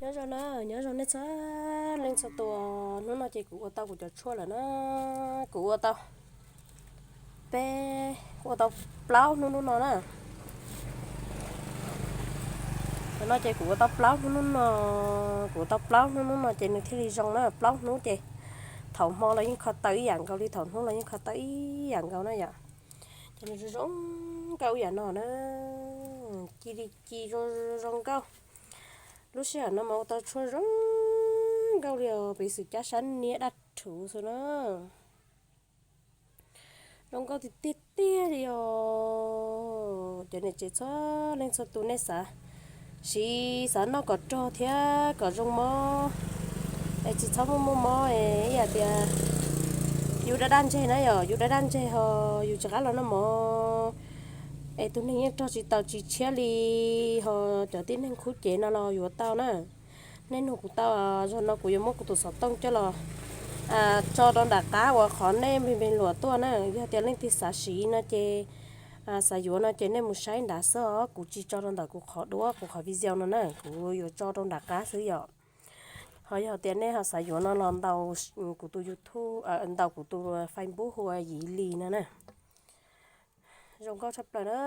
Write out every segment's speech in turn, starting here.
Nyob zoo na, nyob zoo nej txhua leej txhua tus. Hnub no ces kuv ua tau kuv cov tshuaj lawm na. Kuv ua tau peb, kuv ua tau plaub hnub hnub no na. Hnub no ces kuv ua tau plaub hnub hnub no, kuv ua tau plaub hnub hnub no ces nws thiaj li zoo na. Plaub hnub ces thaum hmo los yeej kho tau ib yam nkaus li, thaum hnub los yeej kho tau ib yam nkaus na yom. Ces nws zoo zoo nkauj ib yam no na, ci li ci zoo zoo nkauj. Lub sij hawm no mas ua tau tshuaj zoo nkauj li os, piv xwm cab sab niab daj rhuv xwb na. Zoo nkauj tiag tiag tiag li os. Cov niam tsev txhua leej txhua tus nej xav siv xav noj kom rog thiab kom zoo mob es tsis txhob muaj muaj mob es ib yam tias yus daj daj ntseg na yom, yus daj daj ntseg ho yus tsis qab los noj mov es tus neeg yeej rog tsis tau tsis tshiab li, ho cov tib neeg khub cev no los yuav tau na. Nej nug kuv tau, zaum no kuv yuav muab kuv tus xov tooj coj los tso rau nram qab uas qhov nej npeg npeg luam tuaj na. Yog tias leej twg xav siv no ces, xav yuav no ces nej mus saib nrad xwb os, kuv tsis tso rau ntawm kuv qhov duab kuv qhov video no na, kuv yuav tso rau nram qab xwb yom. Ho yog tias nej ho xav yuav no los ntaus kuv tus YouTube, ntaus kuv tus Facebook hu ua Yiv Lis no na. Zoo nkauj tshaj plaws na.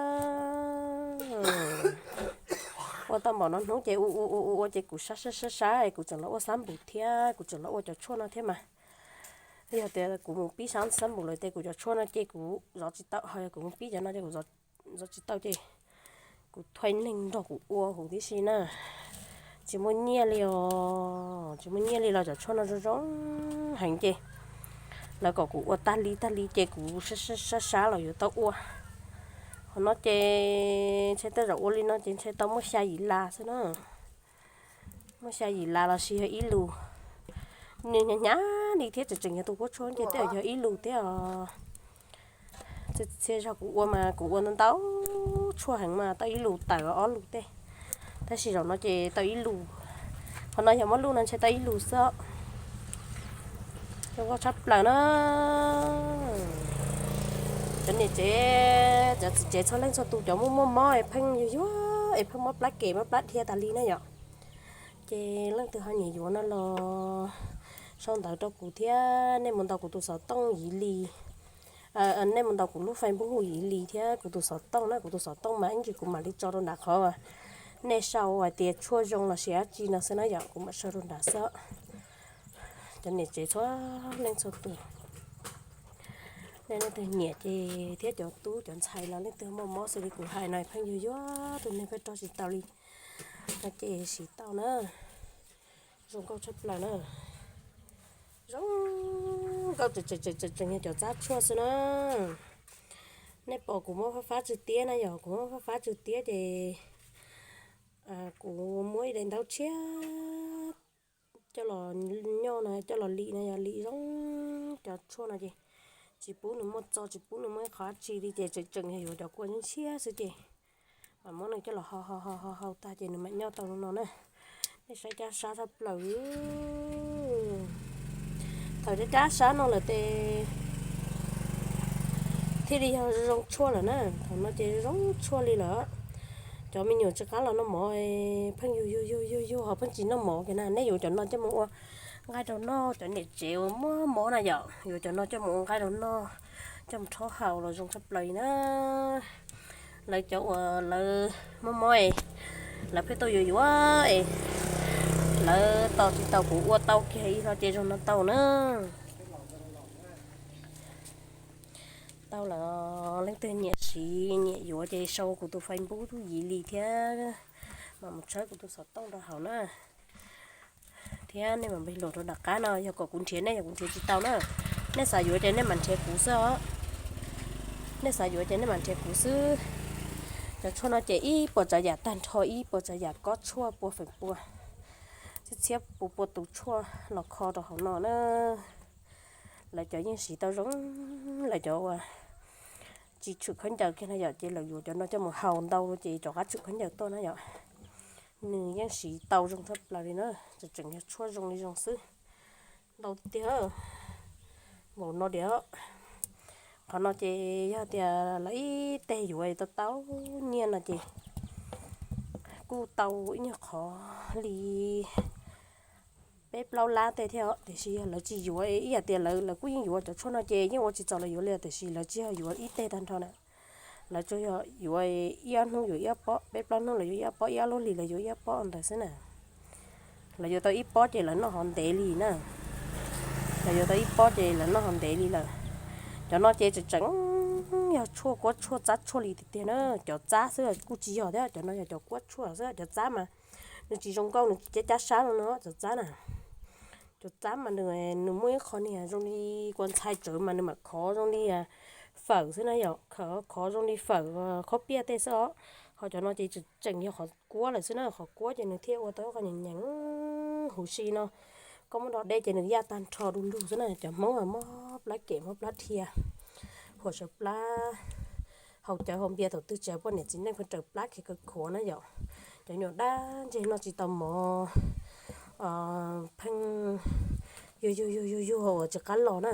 Ua tau npaum no hnub ces ua ua ua ua ua ces kuv sab sab sab sab es kuv tseem los ua xab npum thiab, kuv tseem los ua cov tshuaj no thiab mas. Yog tias kuv mus pib sab xab npum lawm ces kuv cov tshuaj no ces kuv zov tsis tau, ho yog kuv mus pib cov no ces kuv zov tsis tau ces kuv thuam neeg nrog kuv ua huv tib si na. Tsis muaj nyiaj li os, tsis muaj nyiaj li los cov tshuaj no zoo zoo heev ces lawv kom kuv ua tag li tag li ces kuv sab sab sab los yuav tau ua. Qhov no ces ntshe tej zaum ua li no ces ntshe tau muaj xya yim las xwb na. Muaj xya yim las los sis yog ib lus. Nws hnyav hnyav li thiab tseem tseem yog tus kuab tshuaj ces tej zaum yog ib lus thiab os. Txhia txhia zaug kuv ua mas kuv ua ntau ntau tshuaj heev mas tau ib lus tawm ob lus tej. Tab sis zaum no ces tau ib lus. Qhov no yog muab luj no ntshe tau ib lus xwb. Zoo nkauj tshaj plaws na. Cov niam tsev, cov txiv tsev txhua leej txhua tus cov muaj muaj mob es pheej yuag yuag es pheej mob plab kem mob plab dhia tas li na yom. Ces leej twg ho nyiam yuav no los sau ntawv rau kuv thiab nej mus ntaus kuv tus xov tooj Yiv Lis. Nej mus ntaus kuv lub Facebook hu Yiv Lis thiab kuv tus xov tooj na, kuv tus xov tooj mas ib ntsis kuv mam li tso rau nram qhov nej sau hais tias tshuaj zoo los sis dab tsi no xwb na yom, kuv mam sau rau nrad xwb. Cov niam tsev txhua leej txhua tus, nej leej twg nyiam ces thiab cov tub cov ntxhais los leej twg muaj mob xws li kuv hais no pheej yuag yuag tus neeg pheej rog tsis tau li no ces siv tau na. Zoo nkauj tshaj plaws na. Zoo nkauj tseem tseem tseem tseem yog cov tshuaj tshuaj xwb na. Nej pom kuv muab fab fab tsw tiab na, yog kuv muab fab fab tsw tiab ces kuv muab ib daim ntaub tshiab coj los nyoj no, coj los lim no yog lim zoo cov tshuaj no ces tsis pub nws muaj txo, tsis pub nws muaj ib qho dab tsi li ces tseem tseem yog yuav cov kua ntshiab xwb ces mam muab nws coj los hau hau hau hau tag ces nws mam nyoj tau no na. Nej saib cab sab tshaj plaws. Thaum cab cab sab no lawm ces thiaj li yog zoo tshuaj lawm na. Thaum no ces zoo tshuaj li lawm. Cov me nyuam tsis qab los noj mov pheej yug yug yug yug yug ho pheej tsis noj mov kiag na. Nej yuav cov no coj mus ua nqaij rau noj, cov niam tsev uas muaj mob na yom, yuav cov no coj mus ua nqaij rau noj, coj mus rhaub haus los zoo tshaj plaws li na. Lawv cov uas lawv muaj mob es lawv pheej tau yuav yuav es lawv tos tsis tau kuv ua tau kiag li no ces zoo no tau na. Tau lawm, leej twg nyiam siv nyiam yuav ces sau kuv tus Facebook Yiv Lis thiab mam mus tshawb kuv tus xov tooj rau hauv na. Thiab nej mam npeg luam rau nram qab no, yog kom kuv nrhiav nej yog kuv nrhiav tsis tau na. Nej xav yuav ces nej mam nrhiav kuv xwb os. Nej xav yuav ces nej mam nrhiav kuv xwb. Cov tshuaj no ces ib puas tsav yam tag nrho, ib puas tsav yam kob tshuaj pua feem pua, txhiab txhiab pua pua tus tshuaj los kho rau hauv no na. Lawv cov yeej siv tau zoo, lawv cov uas tsis tshwm khaub ncaws kiag na yom, ces lawv yuav cov no coj mus haus ntau ces rov qab tshwm khaub ncaws tuaj na yom. Nws yeej siv tau zoo tshaj plaws li na, tseem tseem yog tshuaj zoo li zoo xwb. Ntau tiag, npaum no diam. Qhov no ces yog tias lawv ib teg yuav tau tau nyiaj no ces kuj tau ib nyuag qhov li. peb plaub lab tej thiab os, tiam sis yog lawv tsis yuav ib yam tias lawv, lawv kuj yeej yuav cov tshuaj no ces yeej ua tsis txaus lawv yuav li, tiam sis lawv tsis yog yuav ib teg tag nrho na. Lawv tsuas yog yuav ib ob hnub yuav ib ob pob, peb plaub hnub lawv yuav ib ob pob, ib ob lub hlis lawv yuav ib ob pob ntawd xwb na. Lawv yuav tau ib pob ces lawv noj hov ntev li na. Lawv yuav tau ib pob ces lawv noj hov ntev li lawm. Cov no ces tseem tseem yog tshuaj kuab tshuaj txab tshuaj li tiag tiag na. Cov txab xwb kuj tsis yog thiab, cov no yog cov kuab tshuaj xwb. Cov txab mas nws tsis zoo nkauj, nws tsis cab cab sab no no, cov txab na. Cov txab mas nws, nws muaj ib qho niag zoo li kua ntxhai tsawv mas nws mam khov zoo li fawm xwb na yom, khov zoo li fawm, khaub piaj tej xwb os. Ho cov no ces tseem yog qhov kuab lawm xwb na, qhov kuab ces nws thiaj ua tau qhov nyeem nyeem huv si no. Koj muab do deb ces nws yaj tag nrho du lug xwb na. Cov Hmoob mas mob plab kem mob plab dhia, huam sawv plab, haus cawv haus npias thaum twg tsis hais poj niam txiv neej pheej raws plab khiav kawg khuav na yom. Cov nyuam dab ntseg noj tsis tau mov, pheej yuag yuag yuag yuag yuag uas tsis qab los na.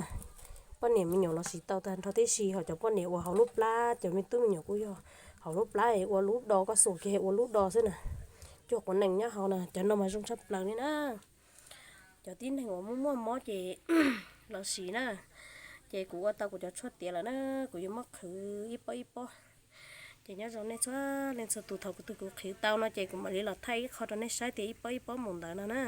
Poj niam me nyuam los siv tau tag nrho tib si, ho cov poj niam uas hauv lub plab, cov me tub me nyuam kuj yog hauv lub plab ua lub do, koj xuas kiag ua lub do xwb na. Cuag quav nees nyob hauv na, cov no mas zoo tshaj plaws li na. Cov tib neeg uas muaj muaj mob ces los siv na. Ces kuv ua tau kuv cov tshuaj tiav lawm na, kuv yuav muab qhwv ib pob ib pob. Ces nyob zoo nej txhua leej txhua tus, thaum kuv tus kuv qhwv tau no ces kuv mam li los thaij ib qho rau nej saib tias ib pob ib pob mus ntawd no na.